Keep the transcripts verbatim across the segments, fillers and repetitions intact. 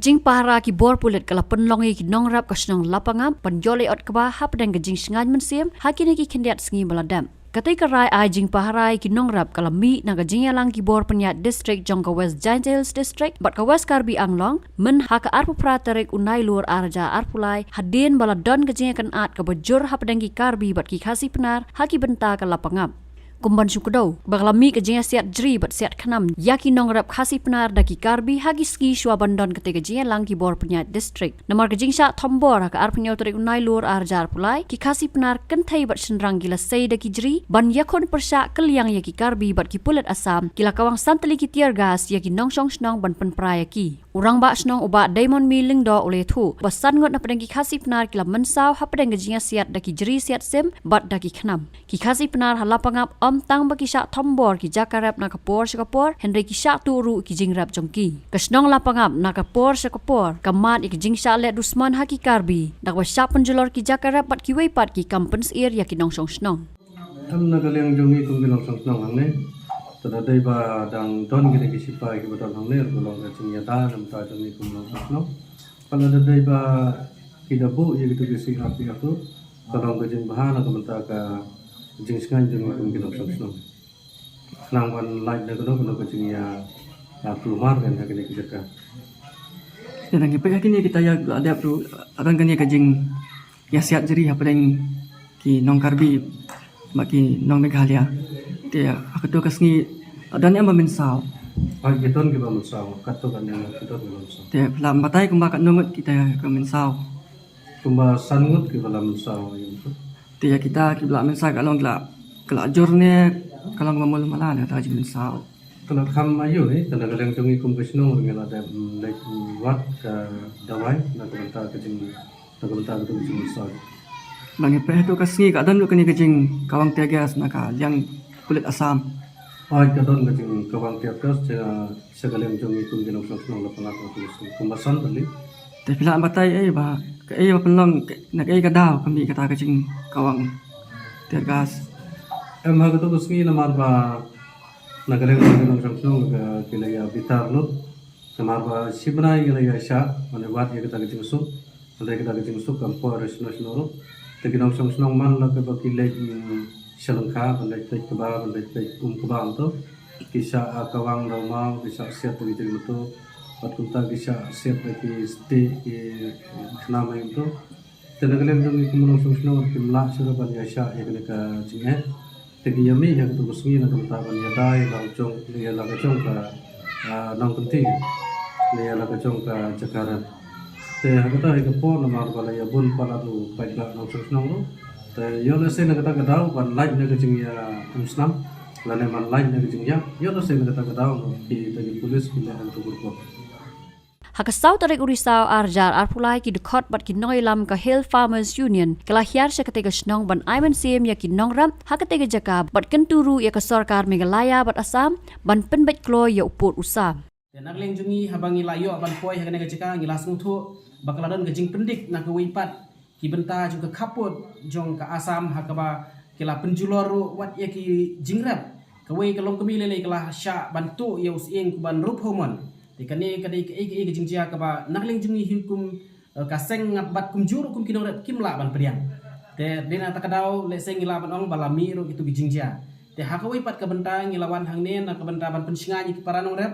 Jingpahara ki bor pulit ka la pynlong ïa ki nongrep ka shnong Lapangap ban ïoh leh ot kba hapdeng ka jingshngaiñ mynsiem ha kine ki khyndiat sngi ba la dep. Katei ka rai ai jingpahara ïa ki nongrep ka la mih na ka jingïalang ki bor pynïaid district jong ka West Jaintia Hills District bad ka West Karbi Anglong mynha ka arphew phra tarik u Nailur ar hajar arphew lai, hadien ba la don ka jingïakynad kaba jur hapdeng ki Karbi bad ki Khasi Pnar ha ki bynta ka Lapangap. Kum ban shu kdew ba ka la mih ka jingïasiat jri bad siat khnam ïa ki nongrep Khasi Pnar da ki Karbi ha ki sngi shuwa ban don katei ka jingïalang ki bor pynïaid district. Namar ka jingshah thombor ha ka arphew hynñiew tarik u Nailur ar hajar arphew lai, ki Khasi Pnar kynthei bad shynrang ki la sei da ki jri ban ïakhun pyrshah kylliang ïa ki Karbi bad ki pulit Assam, ki la kawang san tylli ki tear gas ïa ki nongshong shnong ban pynpra ïa ki. U Rangbah Shnong u Bah Diamond Mih Lyngdoh u la ïathuh ba san ngut na pdeng ki Khasi Pnar ki la mynsaw hapdeng ka jingïasiat da ki jri siat sim bad da ki khnam. Ki Khasi Pnar ha Lapangap ym tang ba ki shah thombor ki jaka rep na ka por sha ka por, hynrei ki shah tuh ruh ki jingrep jong ki. Ka shnong Lapangap na ka por sha ka por ka mad ïa ki jingshah leh dusmon ha ki Karbi da kaba shah pynjulor ki jaka rep bad kiwei pat ki kam pynsyier ïa ki nongshong shnong. Em, na ka liang jong ngi kum ki nongshong shnong hangne, te da dei ba dang don kine ki sipai kiba don hangne ruh ka long ka jingïada na bynta jong ngi kum nongshong shnong. Ka la da dei ba ki da buh ïa kito ki C R P F ruh, ka long ka jingbha na ka bynta ka jingshngaiñ jong ngi kum ki nongshong shnong. Khnang ban lait na kano kano ka jingïa, ah, pynlumar kan ha kine ki jaka. Te nang ïa peit ha kine kita ïa la dep ruh, ah, don kane ka jingïasiat jri hapdeng ki nong Karbi bad ki nong Meghalaya. Te ha kato ka sngi, ah, don em ba mynsaw? Ah, ki don kiba mynsaw, kato ka niam ki don kiba mynsaw. Te phi lah batai kumba katno ngut kita ka mynsaw? Kumba san ngut kiba la mynsaw ïa u. Te ïa kita kiba la mynsaw ka long la, ka la jur ne ka long ba mul mala ne kata ka jingmynsaw? Ka la kham aïu ne, ka la ka liang jong ngi kum ka shnong ngi la dep, mm, leit wad ka dawai na ka bynta ka jing, na ka bynta ka jingmynsaw. Ba ngi peit ha kato ka sngi ka don ruh kane ka jingkawang tear gas na ka liang pulit Assam? Hooid, ka don ka jingkawang tear gas sha, sha ka liang jong ngi kum ki nongshong shnong Lapangap ha kato ka sngi. Kumba san tylli. Te phi lah batai ei ba kaei ba pynlong, na kaei ka daw ka mih kata ka jingkawang tear gas? Em, ha kato ka sngi namar ba na ka liang jong ki nongshong shnong ka, ki la ïa bitar lut. Namar ba shi bnai ngi la ïa shah, mane wad ïa kata ka jingsuk. Hynrei kata ka jingsuk kam poi re shano shano ruh. Te ki nongshong shnong man la kaba ki leit, mm, sha lyngkha, ban leit peit kba, ban leit peit um kba hangto. Ki shah, ah, kawang da u maw, ki shah siat da ki jingmyntoi. Bad kumta ki shah siat da ki stick, ki khnam hangto. Te na ka liang jong ngi kum nongshong shnong kim lah shuh ban ïa shah ïa kane ka jingeh. Te ki ïa mih ïa kato ka sngi na ka bynta ban ïada ïa la ka jong, ïa la ka jong ka, ah, nongkynti, ïa la ka jong ka jaka rep. Te ha kata hi ka por namar ba la ïa bun palat u paidbah nongshong shnong ruh. Te ïoh lehse na kata ka daw ban lait na ka jingïa umsnam lane ban lait na ka jingïap, ïoh lehse na kata ka daw ki, te ki pulit ki leh ha kato ka por. Ha ka saw tarik u Risaw ar hajar arphew lai, ki dkhot bad ki nongïalam ka Hill Farmers Union ki la hiar sha katei ka shnong ban ai mynsiem ïa ki nongrep ha katei ka jaka bad kyntu ruh ïa ka sorkar Meghalaya bad Assam ban pynbeit kloi ïa u pud u sam. Te na ka liang jong ngi haba ngi la ïoh ban poi ha kane ka jaka ngi la sngewthuh ba ka la don ka jingpyndik na kawei pat ki bynta jong ka khappud jong ka Assam ha kaba ki la pynjulor ruh wat ïa ki jingrep. Kawei ka long kmie lei lei ka la shah ban tuh ïa u sying kum ban rup hormone. Te kane ka dei kaei kaei ka jingjia kaba na ka liang jong ngi hi kum, eh, ka seng bad kumjuh ruh kum ki nongrep kim lah ban pdiang. Te dei na kata ka daw lehse ngi lah ban ong ba la mih ruh kito ki jingjia. Te ha kawei pat ka bynta ngi la wan hangne na ka bynta ban pynshngaiñ ïa ki para nongrep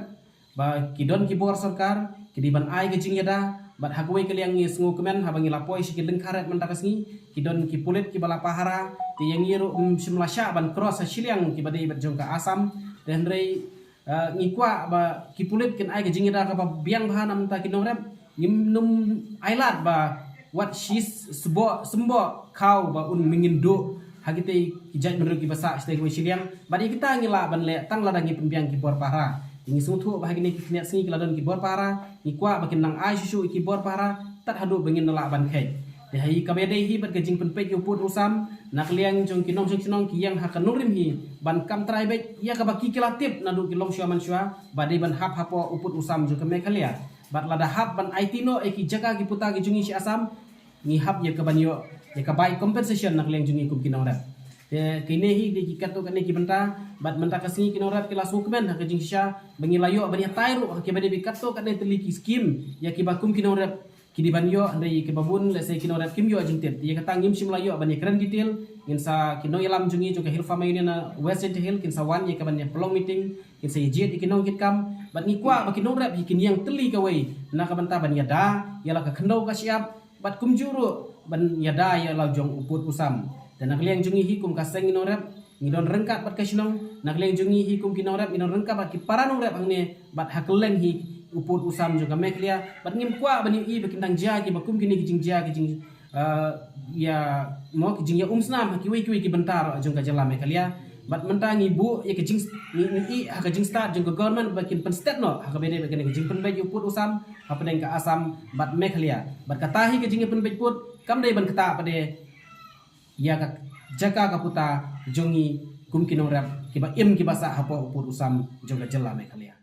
ba ki don ki bor sorkar, ki dei ban ai ka jingïada, bad ha kawei ka liang ngi sngewkmen haba ngi la poi sha ki lyngkha rep mynta ka sngi, ki don ki pulit kiba la pahara, te ïa ngi ruh, mm, shym la shah ban cross ha shiliang kiba dei bad jong ka Assam, te hynrei, eh, ngi kwah ba ki pulit kin ai ka jingïada kaba biang bha na bynta ki nongrep, ngim nym ailad ba wat shi sboh symboh khaw ba un mih ngin duh ha kitei ki jaitbynriew kiba sah shatei kawei shiliang. Bad ïa kita ngi lah ban leh tang lada ngi pynbiang ki bor pahara. Te ngi sngewthuh ba ha kine ki khyndiat sngi ki la don ki bor pahara, ngi kwah ba kin nang ai shuh shuh ïa ki bor pahara tad haduh ba ngin lah ban kheit. Te ha kaba ïadei hi bad ka jingpynpeit ïa u pud u sam, na ka liang jong ki nongshong shnong ki ïeng ha ka nongrim hi ban kam trai beit ïa kaba ki ki la tip naduh ki longshuwa manshuwa ba dei ban hap hapoh u pud u sam jong ka Meghalaya. Bad lada hap ban aiti noh ïa ki jaka ki puta ki jong ngi sha Assam, ngi hap ïa ka ban ïoh ïa ka bai compensation na ka liang jong ngi kum ki nongrep. Te kine hi dei ki katto katne ki bynta, bad mynta ka sngi ki nongrep ki la sngewkmen ha ka jingshisha ba ngi la ïoh ban ïatai ruh ha kiba dei ba katto katne tylli ki skim ïa kiba kum ki nongrep ki dei ban ïoh, hynrei ïa kiba bun lehse ki nongrep kim ïoh jingtip. Ïa kata ngim shym la ïoh ban ïakren detail, ngin sa ki nongïalam jong ngi jong ka Hill Farmer Union na West Jaintia Hills kin sa wan ïa ka ban ïa pynlong meeting, kin sa ïa jied ïa ki nongkitkam, bad ngi kwah ba ki nongrep hi kin ïeng tylli kawei na ka bynta ban ïada ïa la ka khyndew ka shyiap, bad kumjuh ruh ban ïada ïa la jong u pud u sam. Te na ka liang jong ngi hi kum ka seng ngi nongrep, ngi don ryngkat bad ka shnong. Na ka liang jong ngi hi kum ki nongrep, ngi don ryngkat bad ki para nongrep hangne, bad ha kylleng hi u pud u sam jong ka Meghalaya, bad ngim kwah ban ïohi ba kin dang jia kiba kum kine ki jingjia, ki jing, eh, ïa, mo, ki jingïa umsnam ha kiwei kiwei ki bynta ruh jong ka jylla Meghalaya. Bad mynta ngi buh ïa ka jing, ngi, ngi ïohi ha ka jingstad jong ka government ba kin pynstet noh ha kaba dei bad kane ka jingpynbeit ïa u pud u sam hapdeng ka Assam bad Meghalaya. Bad kata hi ka jingïapynbeit pud kam dei ban ktah pat de ïa ka jaka ka puta jong ngi kum ki nongrep kiba im kiba sah hapoh u pud u sam jong ka jylla Meghalaya.